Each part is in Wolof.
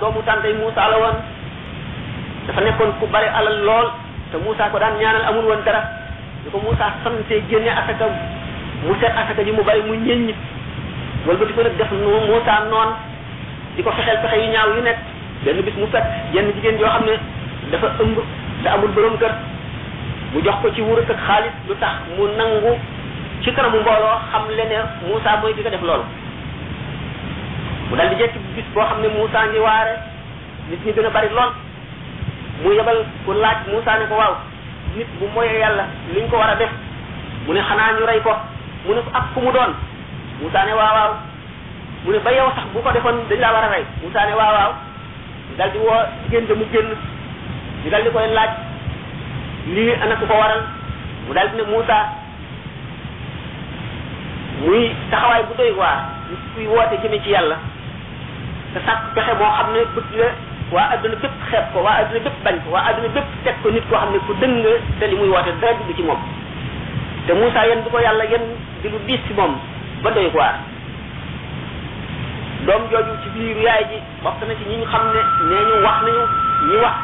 doomu tàntey Moussa la woon dafa nekkoon ku bari alal lool te Moussa ko daan ñaanal amul woon dara di ko Moussa sante génne asaka mu seet asaka ji mu bari mu ñeññ wala ba di ko nag def nu Moussa noon di ko fexeel pexe yu ñaaw yu nekk benn bis mu fekk jenn jigéen yoo xam ne dafa ëmb te amul borom kër mu jox ko ci wurus ak xaalis lu tax mu nangu ci kanamu mbooloo xam le ne Moussa mooy di ko def loolu mu dal di jekki bis boo xam ne Moussa ngi waare nit ñi gën a bari lool mu yebal ku laaj Moussa ne ko waaw nit bu moyee yàlla liñ ko war a def mu ne xanaa ñu rey ko mu ne ko ak ku mu doon Moussa ne waaw waaw mu ne ba yow sax bu ko defoon dañ laa war a rey Moussa ne waaw waaw dal di woo jigéen ja mu génn ñu dal di koy laaj lii ana ku ko waral mu dal di ne Moussa muy taxawaay bu doy waar nit kuy woote jëme ci yàlla te sàkk pexe boo xam ne bëgg la waa adduna bépp xeeb ko waa adduna bépp bañ ko waa adduna bépp teg ko nit koo xam ne ku dëng te li muy woote dara dugg ci moom te Moussa yéen du ko yàlla yéen di lu diis ci moom ba doy waar doom jooju ci biir yaay ji bokk na ci ñi ñu xam ne nee ñu wax nañu ñi wax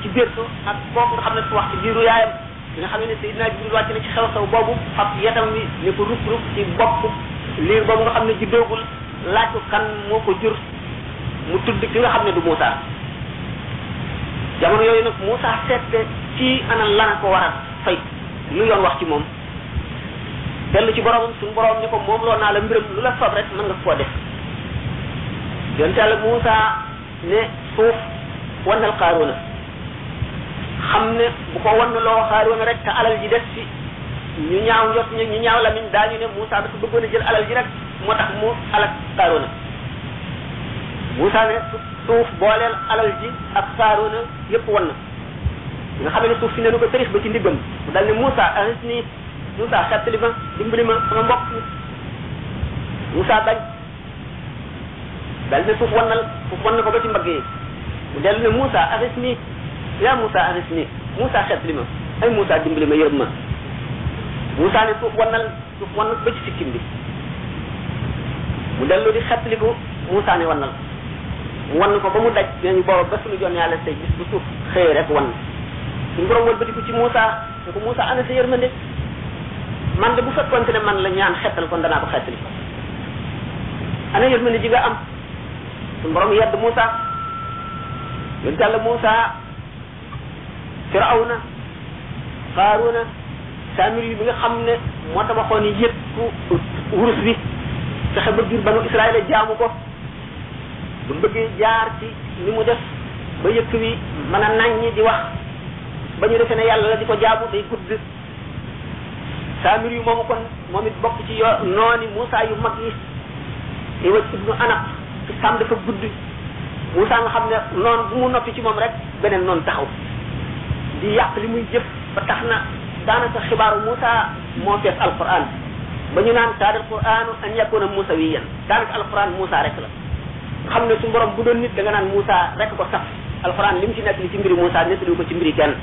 ci biir ko ak kooku nga xam ne su wax ci biiru yaayam di nga xam ne Seydina Jibril wàcc na ci xew-xew boobu fab yetam wi ne ko ruk ci bopp liir boobu nga xam ne juddoogul laaj ko kan moo ko jur mu tudd ki nga xam ne du Moussa jamono yooyu nag Moussa seette ci ana lana ko war a fay lu yoon wax ci moom dellu ci boromam suñu borom ni ko moom loo naa la mbiram lu la fab rek mën nga koo def yonent Yàlla Moussa ne suuf wannal Qaaruuna xam ne bu ko wan loo Qaaruuna rek te alal ji des ci ñu ñaaw njot ñu ñaaw lamiñ daañu ne Moussa dafa bëggoon a jël alal ji rek moo tax mu alak Qaaruuna Moussa ne suuf booleel alal ji ak Qaaruuna yépp wan na nga xam ne suuf si ne nu ko tërix ba ci ndiggam mu dal ne Moussa aris nii Moussa xettali ma dimbali ma sama mbokk mi Moussa bañ dal ne suuf wan na ko ba ci mbagg yi mu dellu ne Moussa aris nii yaa Moussa aris nii Moussa xettali ma ay Moussa dimbali ma yërëm ma Moussa ne suuf wan na ba ci sikkim bi mu dellu di xettaliku Moussa ne wannal mu wann ko ba mu daj ñu booba ba suñu joon yàlla tey gis bu suuf xëy rek wann suñu borom wëlbatiku ci Moussa ne ko Moussa ana sa yërmande man de bu fekkoonte ne man la ñaan xettal kon danaa ko xettali ana yërmande ji nga am suñu borom yedd Moussa yonent Yàlla Moussa Firawna Qaaruuna Saamiri yi bi nga xam ne moo tabaxoon yëpp wurus bi fexe ba jur banu Israël jaamu ko bu bëggee jaar ci ni mu def ba yëkk wi mën a naññi di wax ba ñu defee ne yàlla la di ko jaamu day gudd Saamiri yu moomu kon moom it bokk ci nooni Moussa yu mag yi Iwaj ibnu Anaq ci sàmm dafa gudd Moussa nga xam ne noonu bu mu noppi ci moom rek beneen noonu taxaw di yàq li muy jëf ba tax na daanaka xibaaru Moussa moo fees alquran ba ñu naan kaada alquranu an yakuna musawiyan daanaka alquran Moussa rek la xam ne su borom bu doon nit da nga naan Moussa rek ko sax alquran li mu ci nekk li ci mbiri Moussa nettali ko ci mbiri kenn